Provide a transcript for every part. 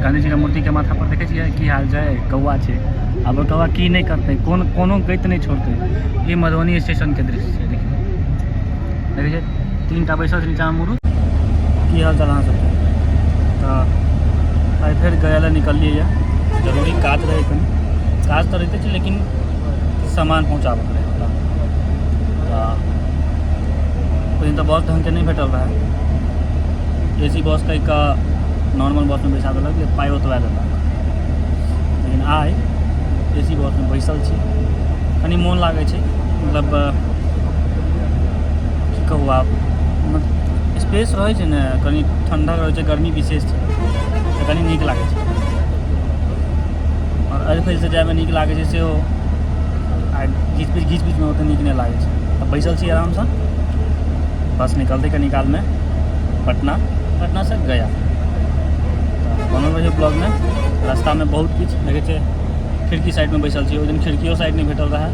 गांधीजीके मूर्तिके माथा पर देखै छियै की हाल छै, कौआ छै। आब ओ कौआ की नहि करतै, कोन कोनो गति नहि छोड़तै। ई मधुबनी स्टेशनके दृश्य छै। देखियौ, देखै छियै 3 टा बैसल छै नीचाँमे मुरुत। की हाल चाल अहाँ सबके? तऽ आइ फेर गया लए निकललियै यऽ। जरूरी काज रहै, कनि काज तऽ रहिते छै, लेकिन सामान पहुँचाबऽके रहै ओतऽ। तऽ ओहि दिन तऽ बस ढङ्गके नहि भेटल रहै। ए सी बस कहि कऽ नॉर्मल बसमे बैसा देलक, जे पाइ ओतबा देलक। लेकिन आइ ए सी बसमे बैसल छी, कनि मोन लागै छै। मतलब की कहू, आब स्पेस रहै छै ने, कनि ठण्डा रहै छै, गर्मी विशेष छै तऽ कनि नीक लागै छै। आओर एहि फैलसँ जायमे नीक लागै छै सेहो, आ घीच पीच घीच पीचमे ओतेक नीक नहि लागै छै। तऽ बैसल छी आरामसँ, बस निकलतै कनि कालमे पटना, पटनासँ गया। तऽ बनल रहियौ ब्लॉगमे। रास्तामे बहुत किछु देखै छै। खिड़की साइडमे बैसल छी, ओहि दिन खिड़कियो साइड नहि भेटल रहै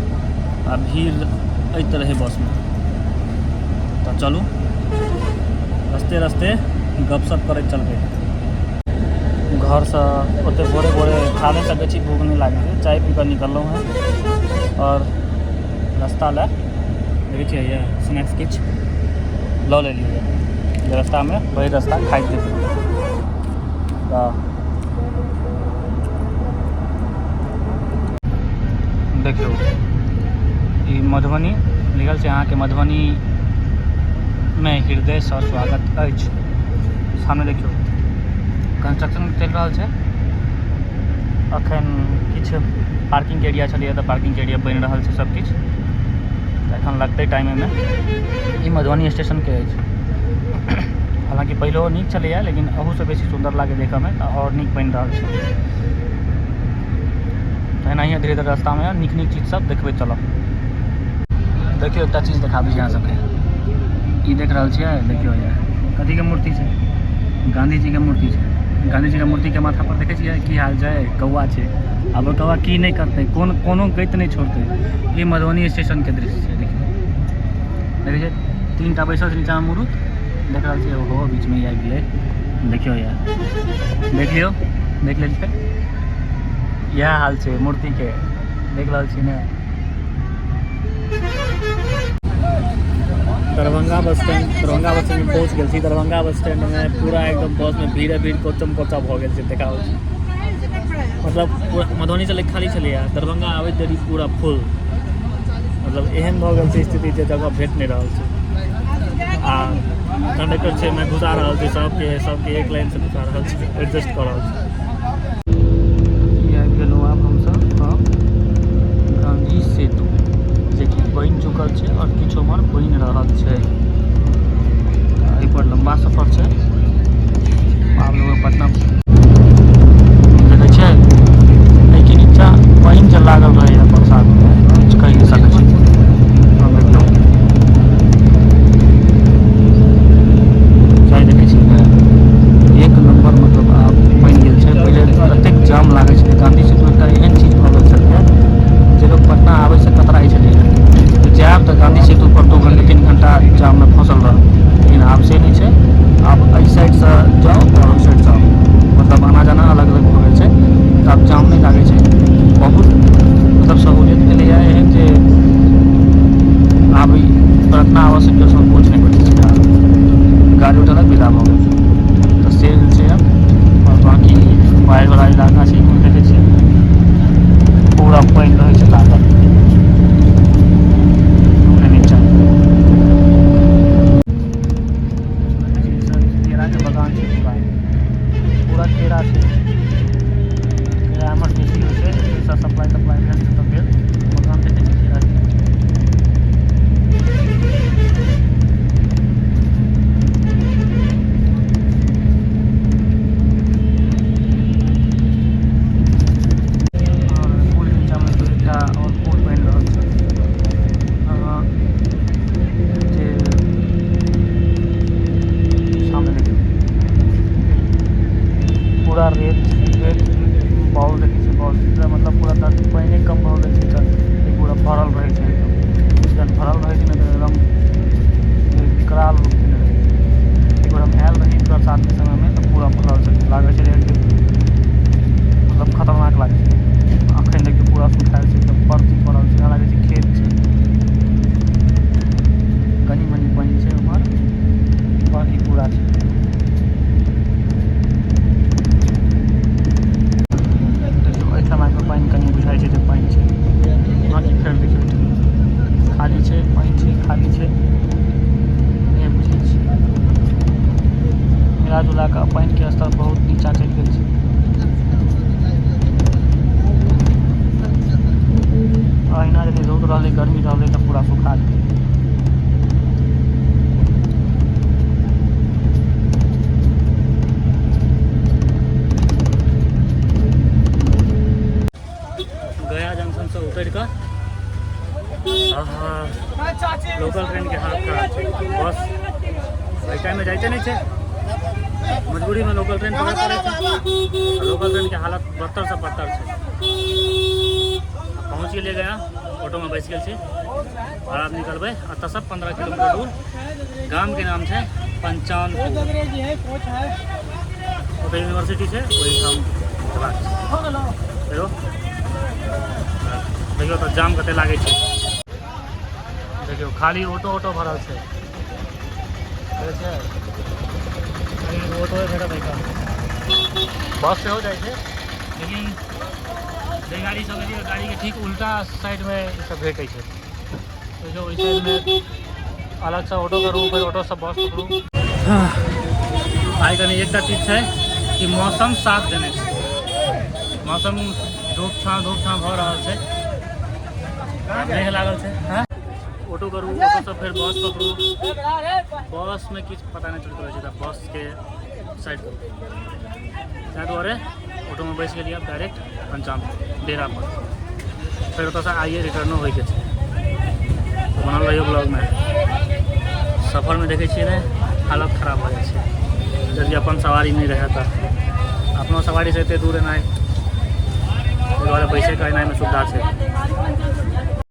आ भीड़ एहि रहै बसमे। तऽ चलू, रस्ते रस्ते गपशप करैत चलबै। घरसँ ओते भोरे भोरे खा नहि सकै छी, भूख नहि लागै छै। चाय पी कऽ निकललहुँ हेँ आओर रास्ता लए देखै छियै, ये स्नैक्स किछु लऽ लेलियै जे रास्तामे भरि रास्ता खाइत जेबै। तऽ देखियौ, ई मधुबनी लिखल छै। अहाँके मधुबनीमे हृदयसँ स्वागत अछि। सामने देखियौ, कंस्ट्रक्शन चलि रहल छै अखन। किछु पार्किंग एरिया छलैए, तऽ पार्किंग एरिया बनि रहल छै सब किछु, तऽ एखन लगतै टाइम एहिमे। ई मधुबनी स्टेशनके अछि। हालाँकि पहिलो नीक छलैए, लेकिन अहूसँ बेसी सुन्दर लागै देखऽमे, तऽ आओर नीक बनि रहल छै। तऽ एनाहिए धीरे धीरे रास्तामे नीक नीक चीज सब देखबैत चलब। देखियौ, एकटा चीज देखाबै छी अहाँ सबके। ई देख रहल छियै? देखियौ, ये कथीके मूर्ति छै? गांधीजीके मूर्ति छै। गांधीजीके मूर्तिके माथा पर देखै छियै की हाल छै? कौआ छै। आब ओ कौआ की नहि करतै, कोन कोनो गति नहि छोड़तै। ई मधुबनी स्टेशनके दृश्य छै। देखियौ, देखै छियै 3 टा बैसल छै नीचाँमे मुरुत। देख रहल छियै? ओहो, बीचमे ई आबि गेलै। देखियौ, ये देख लियौ, देख लेलियै? इएह हाल छै मूर्तिके। देख रहल छी ने? Darbhanga bus stand, Darbhanga bus stand में पहुँच गेल छी। दरभंगा बस स्टैंड में पूरा एकदम बस में भीड़ भीड़, कोचम कोचा भऽ गेल छै। देखाबै छी, मतलब पूरा मधुबनी चलै खाली छलैए, दरभंगा आबैत देरी पूरा फुल। मतलब एहन भऽ गेल छै स्थिति जे जगह भेट नहि रहल छै आ कंडक्टर छै मे घुसा रहल छै सबके, सबके एक लाइन से घुसा रहल छै, एडजस्ट कऽ रहल छै। ई आबि गेलहुँ आब हमसब अब गांधी सेतु, जेकि बनि चुकल छै आओर किछु उम्हर बनि रहल छै। एहिपर लम्बा सफर छै। आब लोग पटना देखै छै। एहिके नीचा पानि जे लागल रहैए बरसातमे, किछु कहि नहि सकै छी। हम देखियौ, चाय देखै छी ने, एक नम्बर। मतलब आब बनि गेल छै। पहिले एतेक जाम लागै छलै। गांधी सेतु एकटा एहन चीज भऽ गेल छलै जे लोक पटना आबैसँ कतराइ छलै तऽ जायब तऽ गांधी सेतु पर 2 घंटा 3 घंटा जाममे फँसल रहब। लेकिन आब से नहि छै। आब एहि साइडसँ जाउ आओर ओहि साइडसँ आउ, मतलब आना जाना अलग अलग भऽ गेल छै, तऽ आब जाम नहि लागै छै। बहुत मतलब सहूलियत भेलैए एहन जे आब ई पटना आबऽसँ केओ संकोच नहि करै छै। गाड़ी उठेलक, विदा भऽ गेल। तऽ से छै आब। आओर बाँकी बाढ़िवला इलाका छै। देखै छियै, पूरा पानि रहै छै लागल अपने नीचा। केराके बगान छै पूरा, पूरा केरा छै। केरा एम्हर बेसी होइ छै, एहिसँ सप्लाई तप्लाई भेल तऽ भेल। बगान देखै छियै केराके। आओर पुल नीचामे दू एकटा आओर पुल बनि रहल छै, जे सामने देखियौ, पूरा रेत रेत बाउल देखै छियै, बाउल पूरा, मतलब पूरा तक पानि कम भऽ गेल छै तऽ ई पूरा भरल रहै छै एकदम। जहन भरल रहै छै ने, तऽ एकदम विकराल रूप देने रहै छै। एक बेर हम आयल रही बरसातके समयमे, तऽ पूरा भरल छलै, लागै छलै कि कऽ। लोकल ट्रेनके हालत खराब छै, बस एहि टाइममे जाइते नहि छै, मजबूरीमे लोकल ट्रेन पकड़ै पड़ै छै। लोकल ट्रेनके हालत बदतरसँ बदतर छै। पहुँच गेलियै गया, ऑटोमे बैस गेल छी आओर आब निकलबै एतऽसँ 15 किलोमीटर दूर। गामके नाम छै पंचानपुर, ओतऽ यूनिवर्सिटी छै, ओहिठाम जेबाक छै। देखियौ तऽ जाम कते लागै छै। देखियौ खाली ऑटो ऑटो भरल छै, ऑटो भेटत एहिठाम। बस सेहो जाइ छै, लेकिन जे गाड़ी सब एलियै गाड़ीके ठीक उल्टा साइडमे ई सब भेटै छै। देखियौ ओहि साइडमे अलगसँ ऑटो करू, फेर ऑटोसँ बस पकड़ू। आइ कनि एकटा चीज छै कि मौसम साथ देने छै, मौसम धूप छाँव भऽ रहल छै, मेघ लागल छै। हँ, ऑटो करू, ऑटोसँ फेर बस पकड़ू, बसमे किछु पता नहि चलैत रहै छै तऽ बसके साइड करू। ताहि दुआरे ऑटोमे बैस गेलियै डायरेक्ट पंचानपुर डेरा पर। फेर ओतऽसँ आइए रिटर्नो होइके छै। बनल रहियौ ब्लॉगमे। सफरमे देखै छियै ने हालत खराब भऽ जाइ छै यदि अपन सवारी नहि रहै तऽ। अपनो सवारीसँ एतेक दूर एनाइ, ताहि दुआरे बैसेके एनाइमे सुविधा छै।